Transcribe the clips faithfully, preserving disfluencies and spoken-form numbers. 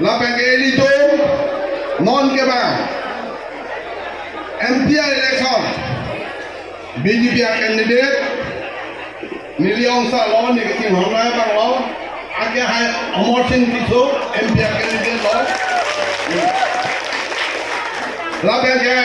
Lapen ke ilitum non ke bang M P election B J P a candidate neli ongsa lo, neli kachinghon abang lo, ake hai Amarsing Tisso M P a candidate lo. Lapen ke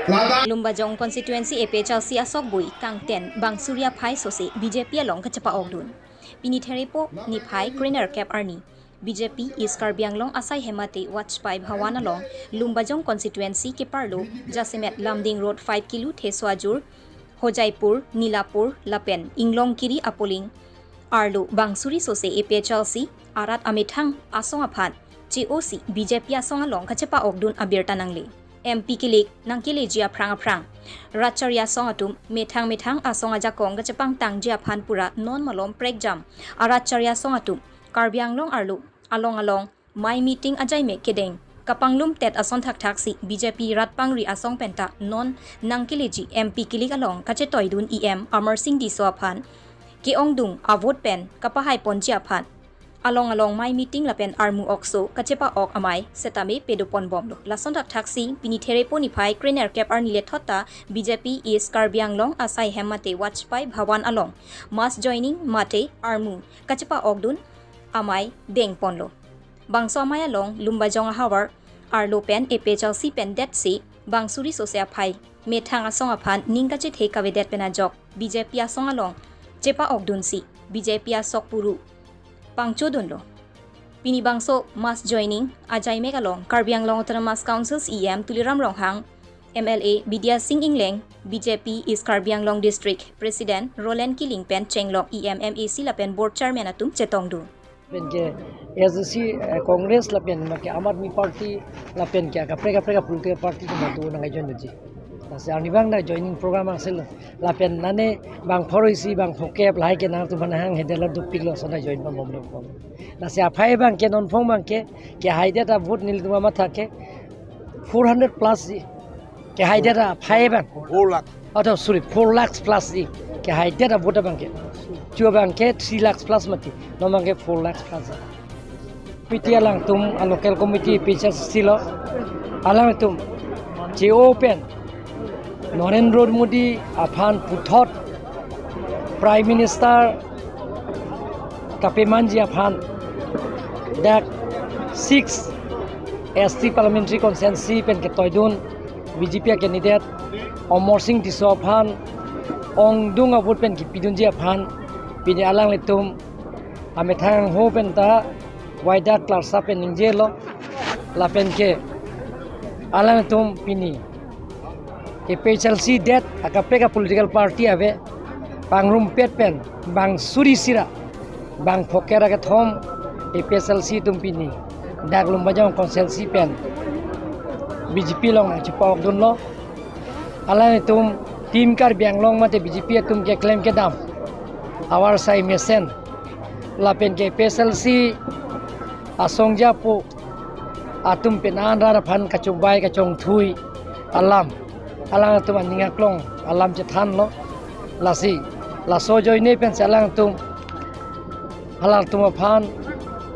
ladak Lumbajong constituency A P H L C asokbui kangten bang suri aphai sose B J P along kachepa-okdun. Pini Therepo niphai krenerkep arni B J P East Karbi Anglong asai hem mate Vajpayee Bhawan along Lumbajong constituency keparlo jasemet Lumding Road five kilo theso ajur Hojaipur, Nilapur lapen Inglongkiri apoling arlo bang suri sose A P H L C arat amethang asong aphan che-osi B J P asong along kachepa-okdun abirta nangle. M P kilik nangkeleji aphrang aphrang rat chari asong atum methang methang asong ajakong kachepangtangji aphan pura non malom prekjam arat chari asong atum Karbi Anglong arlo along along mai meeting ajaimek kedeng kapanglumtet ason thakthaksi B J P rat pangri asong penta non nangkeleji M P kilik along kachetoidun E M Amarsing Tisso aphan ke-ongdung avote pen kapahaiponji aphan along along mai meeting lapen armu okso kachepa-ok amei setame pedoponbomlo. Lason thakthaksi pini Therepo niphai krenerkep arni lethot ta B J P East Karbi Anglong asai hem mate Vajpayee Bhawan along mass joining mate armu kachepa-okdun amei dengponlo. Bangso amei along Lumbajong ahavar arlo pen A P H L C pen detsi bang suri sose aphai methang asong aphan ning kachethe kavedet pen ajok B J P asong along chepa-okdunsi B J P asok puru pangchodunlo. Pini bangso mass joining ajaimek along Karbi Anglong Autonomous Council C E M Tuliram Ronghang, M L A Bidya Sing Engleng, B J P East Karbi Anglong District President Roland Killing pen chenglok E M, M A C lapen Board Chairman atum chetongdun. Lapen ke S D C, eh, Congress lapen ke Aam Aadmi Party lapen ke kaprek kaprek political party atum nangjoin dunji. Lasi arnivang nangjoining program angsil lapen nane bang pharo isi bang phokep lahai ke nangtum aphan hanghedet lo, dopiklo, lason nangjoin pambomlo. Lasi aphai abang ke nonphong abang ke kehaidet avote nelitum amatha ke four hundred plus ji. Kehaidet aphai abang. Four lakh. Oh, sorry, four lakhs plus ji. Kehaidet avote abang ke. Chu abang ke three lakhs plus mati. Non abang ke four lakhs plus ji. Piti alangtum a local committee P H L C lo. Alangtum che-o pen Narendra Modi aphan puthot Prime Minister kapemanji aphan dak six S T Parliamentary Constituency pen ketoidun B J P a candidate Amarsing Tisso aphan ongdung avote pen kipidunji aphan pini alanglitum amethang ho penta waidak klarsa pen ningjelo lapen ke alanglitum pini A P H L C det akaprek a political party ave pangrumpet pen bang suri sira bang phokep ra kethom A P H L C atum pini dak Lumbajong constituency pen B J P along nangchepa-okdunlo. Alanglitum Team Karbi Anglong mate B J P atum keklem kedam avarsai mesen lapen ke A P H L C asong japo atum pen an rat aphan kachongbai kachongthui alam alangtum aning aklong alam chethanlo. Lasi laso ajoine pensi alangtum alangtum aphan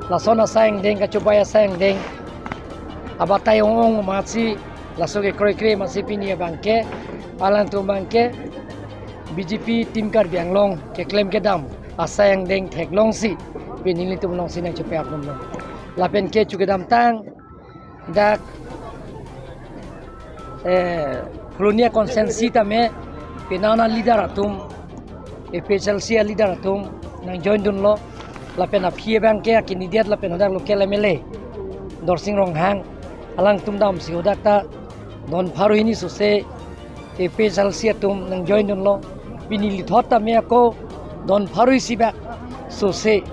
lason asai angdeng kachongbai asai angdeng abatai ong-ong amatsi laso kekroikre amatsi pini abang ke alangtum abang ke B J P Team Karbi Anglong keklem kedam asai angdeng theklongsi pini nelitum alongsi nangchepa-okdunlo. Lapen ke chu kedamtang dak, eh, Phuloni a constituency tame penang a leader atum, A P H L C a leader atum nangjoin dunlo. Lapen aphi abang ke a candidate lapen hadak local M L A Dorsing Ronghang, alangtum damsi hadak ta don pharo hini sose A P H L C atum nangjoin dunlo. Pini lithot tame ako don pharo isi bak sose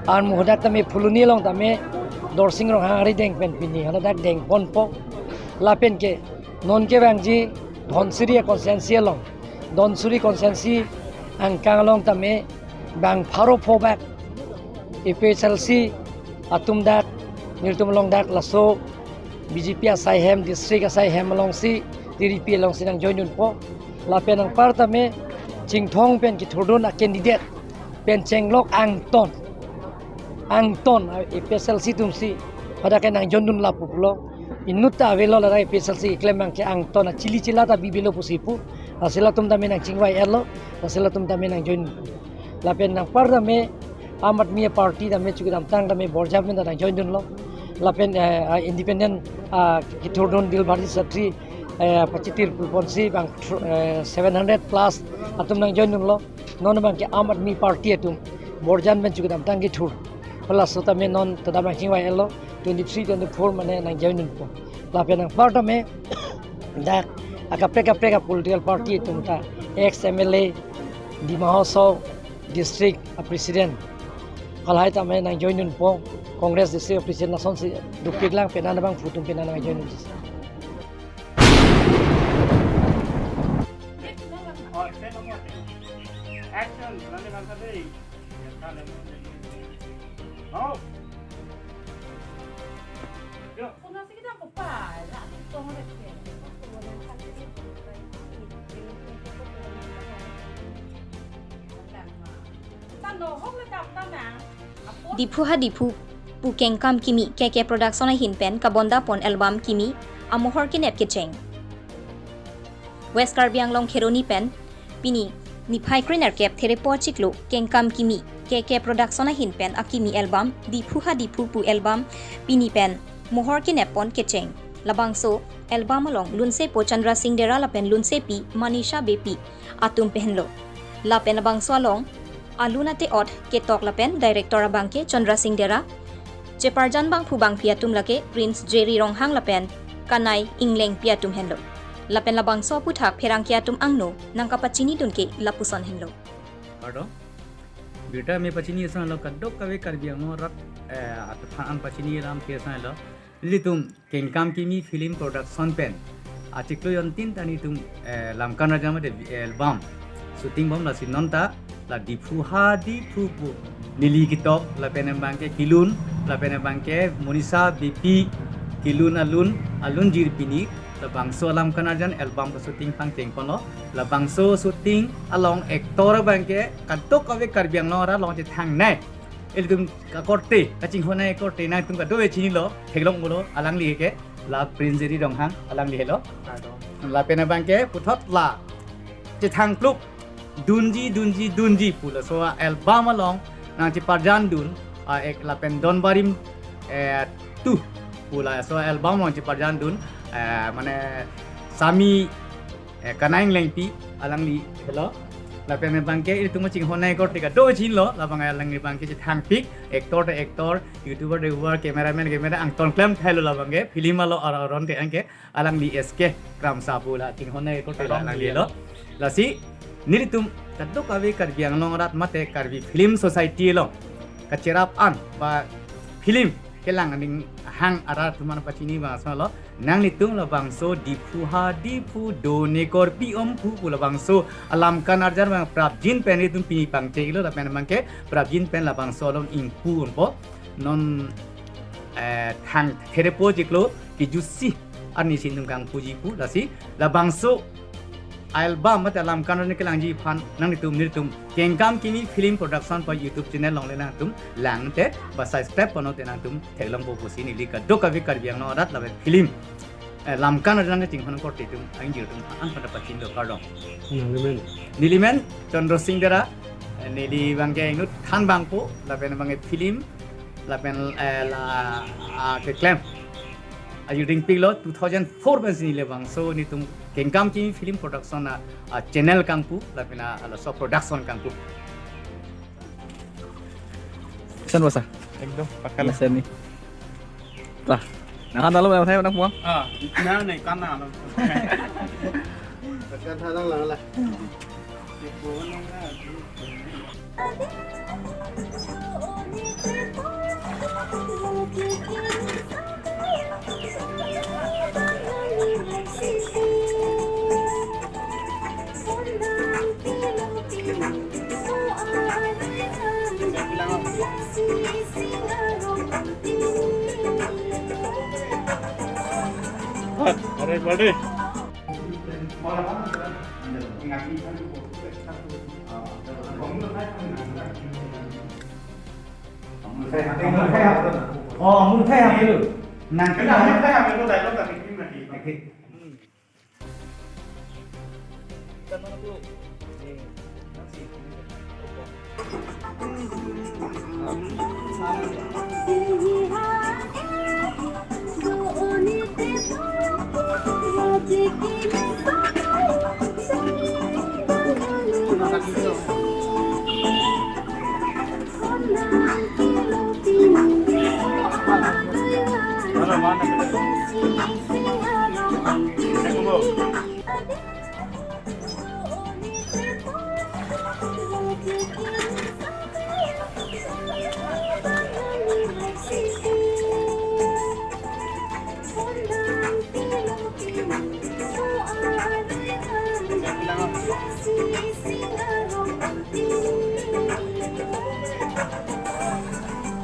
armu hadak tame Phuloni along tame Dorsing Ronghang arideng pen pini hadak dengponpo. Lapen ke non kevangji Dhansiri a constituency along, Dhansiri constituency angkang along tame bang pharo pho bak A P H L C atum dak nelitum along dak laso B J P asai hem, district asai hem alongsi, T D P alongsi nangjoin dunpo. Lapen anpar tame Chinthong pen kethurdun a candidate pen chenglok angton, angton A P H L C atumsi Hadak ke nang join dunlo pulo. Inut ta avelo, ladak A P H L C keklem abang ke angton achili chila ta bibilo pusi pu. Lasi latum tame nang chingvai-etlo. Lasi latum tame nang join. Lapen anpar tame Aam Aadmi Party tame chukidamtang tame Borjan pen ta nang join dunlo. Lapen, eh, ah, independent, ah, kethurdun Dilbhati Chatri, eh, pachitir pulponsi abang, eh, seven hundred plus atum nang join dunlo. Non abang ke Aam Aadmi Party atum Borjan pen chukidamtang kethur. Halaso tame non ta dam nang chingvai-etlo, twenty-three, twenty-four mane nang join dunpo. Lapen anpar tame dak akaprek kaprek a political party atum ta, ex M L A, Dima Hasao district a president, halahai tame nang join dunpo, Congress district a president, lasonsi dukpiklang, penang abang phu atum penang nang join dunpo. Diphu ha Diphu pu kengkam kimi K K Production ahin pen kabondapon album kimi amohor kenep kecheng. West Karbi Anglong Kheroni pen pini niphai krenerkep Therepo achiklo kengkam kimi K K Production ahin pen akimi album Diphu ha Diphu pu album pini pen mohor keneppon kecheng. Labangso album along lunsepo Chandra Singh Dera lapen lunsepi Manisha Beypi atum pen henlo. Lapen labangso along alun ate-ot ketok lapen director abang ke Chandra Singh Dera, cheparjan bangphu bangphi atum lake Prince Jerry Ronghang lapen Kanai Englengpi atum henlo. Lapen labangso aphuthak pherangke atum angno nangkapachinidun ke lapuson henlo. Pardon? Birta me pachini asonlo, kadokave Karbi Anglong arat, eh, aphan an pachini alam ke asonlo. Nelitum kengkam kimi film production pen achiklo jontin ta nelitum, eh, Lamkan Raja mate album shooting bom, lasi non ta la Diphu ha Diphu pu neli ketok lapen abang ke kelun, lapen abang ke Manisha Beypi kelun alun, alun jirpi ni labangso Lamkan Raja album ke shooting pangchengponlo. Labangso shooting along actor abang ke kadokave Karbi Anglong arat along chethangnei. Ilitum kakorte, kachinghonnei korte nangtum kadokave chinilo, theklong pulo, alangli ke la Prince Jerry Ronghang, alangli helo. Pardon. Lapen abang ke puthot la chethangkluk dunji, dunji, dunji pu laso album along nangcheparjan dun, ah, ek lapen Don Barim, eh, two pu laso album along cheparjan dun, eh, mane Sami, eh, Kanai Englengpi, alangli helo. Lapen abang ke ilitum chinghonnei korte kadokave chinilo, labang alangli abang ke chethangpik, actor ta actor, YouTuber ta YouTuber, cameraman camera, angton klemthelo labang ke, film along ar-, aron te abang ke, alangli S K Kramsa pu la chinghonnei korte la alangli lo. Lasi nelitum kadokave Karbi Anglong arat mate Karbi Film Society along kacherap an ba film kelang aning hang arat atum an pachini abang asonlo, nanglitum labangso Diphu ha Diphu done korpi om pu pu labangso aLamkan Arjan abang prapjin pen nelitum pini pangchenglo, lapen abang ke prapjin pen labangso along ingpu onpo. Non, eh, thang Therepo chiklo kejutsi arni si nelitum kangpuji pu, lasi labangso album mate Lamkan Arjan kelangji aphan nanglitum nelitum kengkam kimi film production pu YouTube channel along le nangtum lang te ba subscribe ponnon te nangtum theklongpo pusi neli kadokave Karbi Anglong arat lapen film, eh, Lamkan Arjan chinghon korte atum, angjir atum aphan pachinilo, pardon. Nelimen. Nelimen Chandra Singh Dera, eh, neli abang ke inut than bangpo, lapen abang ke film, lapen, eh, la, ah, keklem ajuding piklo two thousand four pensi neli labangso nelitum kengkam kimi film production a, a channel kangpu, lapen a, laso production kangpu. Koson basa? Ekdom, pakka. Koson ni. Lah, nang kan dalam apa saya nak buang? Ah, nah, nih, kan dalam. Pakka thalang lang lah. Are, buddy. Oh, murthai ham dulu. Nang kena murthai ham itu dialog tadi ini mati. Oke.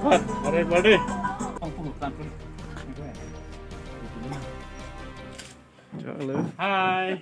What? Are bade? Chalo. Hi.